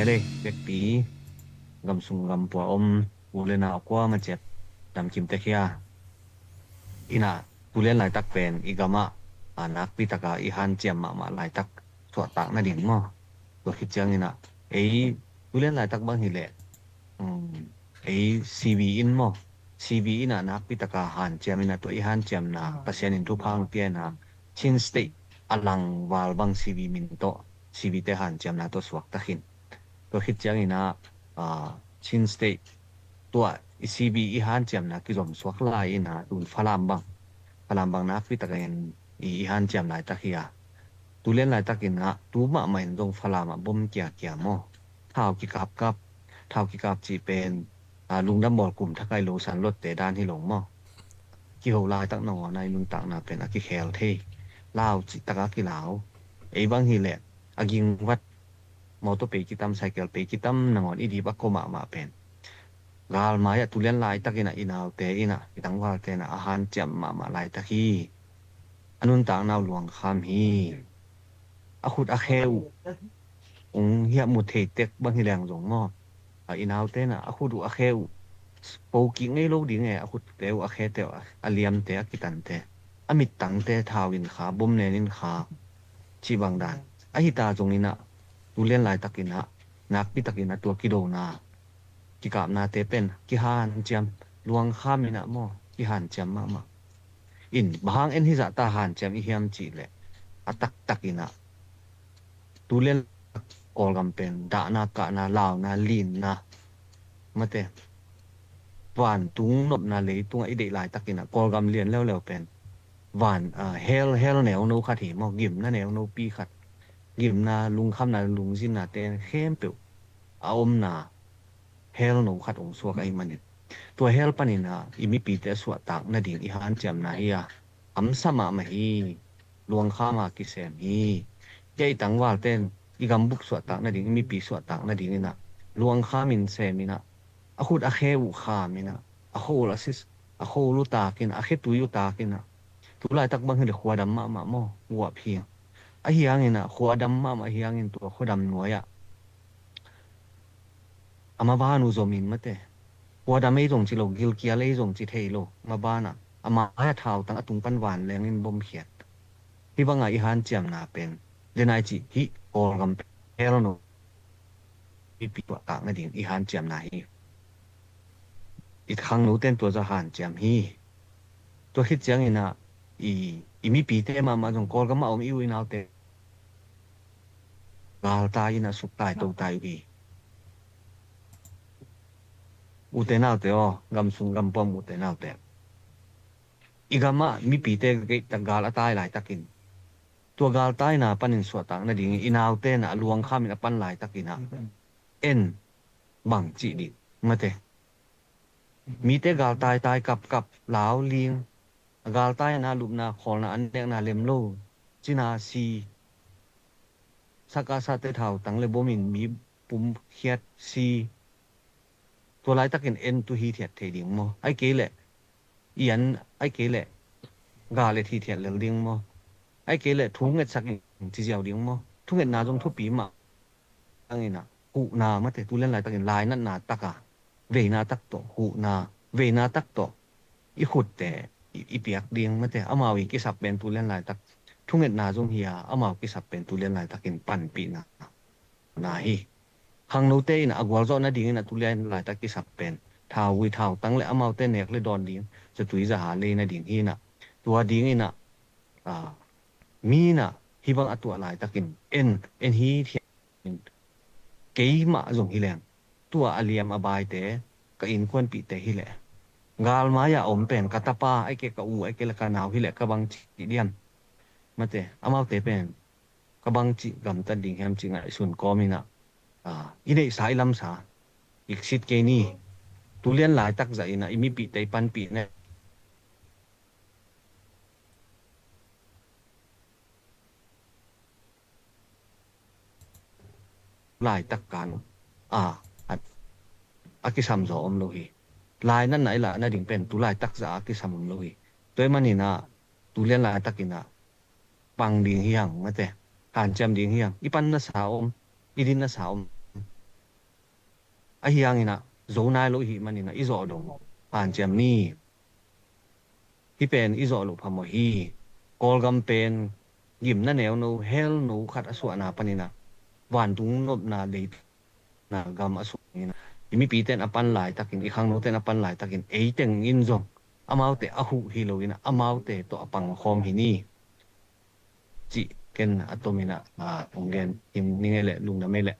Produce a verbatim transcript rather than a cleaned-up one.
Lei vekpi, gam sung gam pua om u le nau kuamah ciat damkim tek hia. Ina, tulian laitak pen i gamah a nakpi taka i hanciam mahmah laitak suahtak nading maw? Tua khit ciangin ah ei tulian laitak bang hileh, um, ei C B in maw, C B in ah nakpi taka hanciam in ah tua i hanciamna Pasian in thupha hong pia in ah Chin State a langval bang C B min tawh, C B te hanciamna tawh suakta khin. Tua khit ciangin ah, ah, Chin State tua i C B i hanciamna kizom suak lai in ah tun Falam bang, Falam bang nakpi takin i, i hanciam laitak hi a. Tulian laitakin ah tu mahmah in zong Falam ah bom kiakia maw, thau kikapkap, thau kikap cih pen, ah, lungdam bawl kum thakai lo san lotte dan hi lo maw? Kiho laitak nangawn a i nuntakna pen a kikhel thei. Lau cih taka kilau. Ei bang hileh a gingvat mawtaw pei kitam, cycle pei kitam nangawn i dip a kua mahmah pen galmai ah tulian laitakin ah i naute in ah i tangvalte in ah a hanciam mahmah laitak hi. A nuntakna uh luangkham hi. A khut a khe uh ung hiah mu thei tek bang hi leng zong maw, a i naute in ah a khut uh a khe uh po kik ngei lo ding e. A khutte uh a khete uh a liamte a kitante a mittangte thau in kha, bom nen in kha cih bang dan ahi ta zongin ah tulian laitakin ah nakpi takin ah tua kidona kikapnate pen kihanciam, luangkham in ah maw, kihanciam mahmah. In bang hang en hizah ta hanciam i hiam cih leh a taktak in ah tulian Kawlgam pen dahna, kahna, launa, linna, mate, vantung nopna leitungah i deih laitakin ah Kawlgam lian leuleu pen van, ah, hell, hell neuno khat hi maw, gimna neunopi khat, gimna, lungkhamna, lungzinna te khempeuh a omna hell no khat hong suak ahih manin tua hell panin ah i mipite a suahtak nading i hanciamna hi a, hamsa mahmah hi, luangkham a kisem hi. Tua i tangvalte in i gambup suahtak nading, i mipi suahtak nading in ah luangkham in sem in ah a khut a khe uh kham in ah a khol a sis, a khol uh tak in ah a khetui uh tak in ah tu laitak bang hileh khuadam mahmah maw, guap hi. Ahi hangin ah khuadam mahmah ahi hangin tua khuadam nuai ah a maban uh zom in mate, khuadam ei zong ci lo, gilkial ei zong ci thei lo, maban ah a mai ah thautang a tung pan vanleng in bomkhiat. Hih banga i hanciamna pen, den ai cih hih Kawlgam pen hell no, mipi suahtak nading i hanciamna hi. I khangnote in tua zah hanciam hi. Tua khit ciangin ah i, i mipite mahmah zong Kawlgam ah om i u i naute galtai in ah suktai totai uh hi. Ute naute aw, gam sung gam pua om ute naute, i gamah mipite geihtak gal a tai laitakin tua galtaina panin suahtak nadingin i naute in ah a luangkham in a pan laitakin ah en bang cih ding, mate. Mite galtai tai kapkap, lau ling, a galtaina, lupna, khawlna, an nekna lem lo, cina si, sakasate thautang le bom in mi pumkhiat si. Tua laitakin en tu hithiat thei ding maw? Ai kei leh i an, ai kei leh gal et hithiat lel ding maw? Ai kei leh thu ngetsak in ci ziau ding maw? Thungetna zong thupi mah. Ang in ah huhna, mate, tulian laitakin lainatna taka veina tak tawh, huhna veina tak tawh i khutte i, i piak ding, mate, amau i kisap pen tulian laitak thungetna zong hi a, amau kisap pen tulian laitakin panpihna na hi. Khangnote in ah a gualzawh nadingin ah tulian laitak kisap pen thauvui thautang le amaute nek le dawn ding, zatui zaha lei nading hi in ah, tua dingin ah, ah, mi in ah hih bang a tuah laitakin en, en hithiat in, keimah zong hi leng tua a liam a baite, ka innkuanpihte hi leh, galmai ah a om pen ka tapa, ai kei ka u, ai kei leh ka nau hi leh ka bang cih diam, mate, amaute pen ka bang cih gamtat ding hiam cih ngaihsun kawm in ah, ah, i neihsa i lamsa iksit kei ni. Tulian laitak zah in ah i mipihte i panpih ne laitak kan a, a, a kisam zaw om lo hi. Lainatna i lah nading pen tu laitak zah a kisam om lo hi. Tua ahih manin ah tulian laitakin ah pang ding hi hang, mate, hanciam ding hi hang. I pan nasa om, i din nasa om. Ahi hangin ah zo nai lo i hih manin ah i zawh dong hanciam ni. Hih pen i zawh loh phamawh hi. Kawlgam pen gimna neuno, hell no khat a suahna panin ah vantung nopna, leitungna gam a suah in ah, i mipite'n a pan laitakin, i khangnote'n a pan laitakin, ei teng in zong amaute a huh hi lo in ah, amaute tawh a pang khawm hi ni, cih ken a tomin ah, a, hong gen hi ning ei leh, lungdam ei leh.